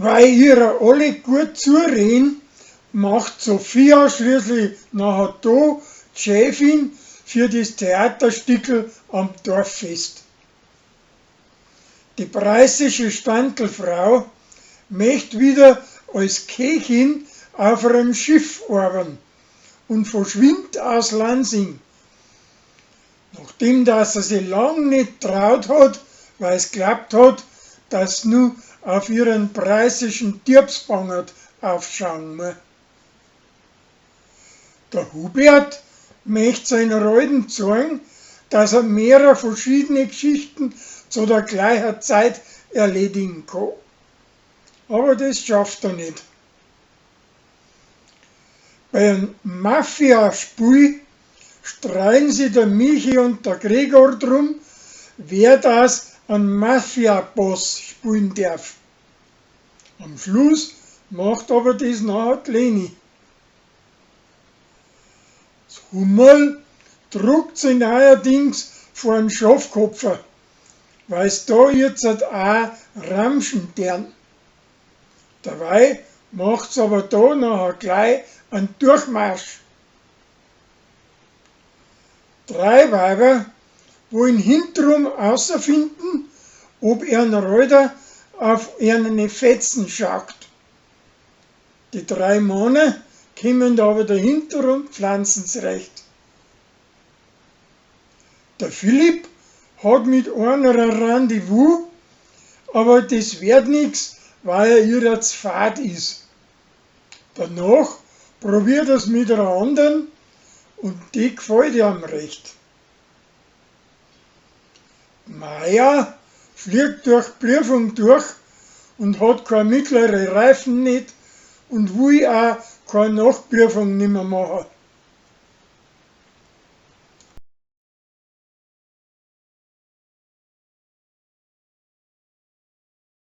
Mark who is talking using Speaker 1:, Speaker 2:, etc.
Speaker 1: Weil ihrer alle gut zureden, macht Sophia schließlich nachher do d'Chefin für des Theaterstickel am Dorffest. Die preußische Standlfrau möcht wieder als Köchin auf einem Schiff arbeiten und verschwindt aus Lansing. Nachdem dass er sich lang nicht traut hat, weil's glaubt hat, dass nu auf ihren preußischen Diebsbangert aufschauen muss. Der Hubert möcht seiner Alten zeigen, dass er mehrer verschiedene Geschichten zu der gleicher Zeit erledigen kann. Aber das schafft er nicht. Bei einem Mafia-Spiel streiten sich der Michi und der Gregor drum, wer das an Mafia-Boss spielen darf. Am Schluss macht aber das nachher die Leni. Das Hummerl druckt sich neuerdings vor den Schafkopfer, weil's da jetzt auch ramschen dern. Dabei macht's aber da nachher gleich einen Durchmarsch. Drei Weiber wollen hintenrum außerfinden, ob ern Reuter auf erne Fetzen schaut. Die drei Männer kommen aber dahinter und pflanzen's recht. Der Philipp hat mit einer ein Rendezvous, aber das wird nix, weil er ihrer z'fad ist. Danach probiert er's mit einer anderen und die gefällt ihm recht. Maja fliegt durch Prüfung durch und hat keine mittlere Reifen nicht und will auch keine Nachprüfung nimmer machen.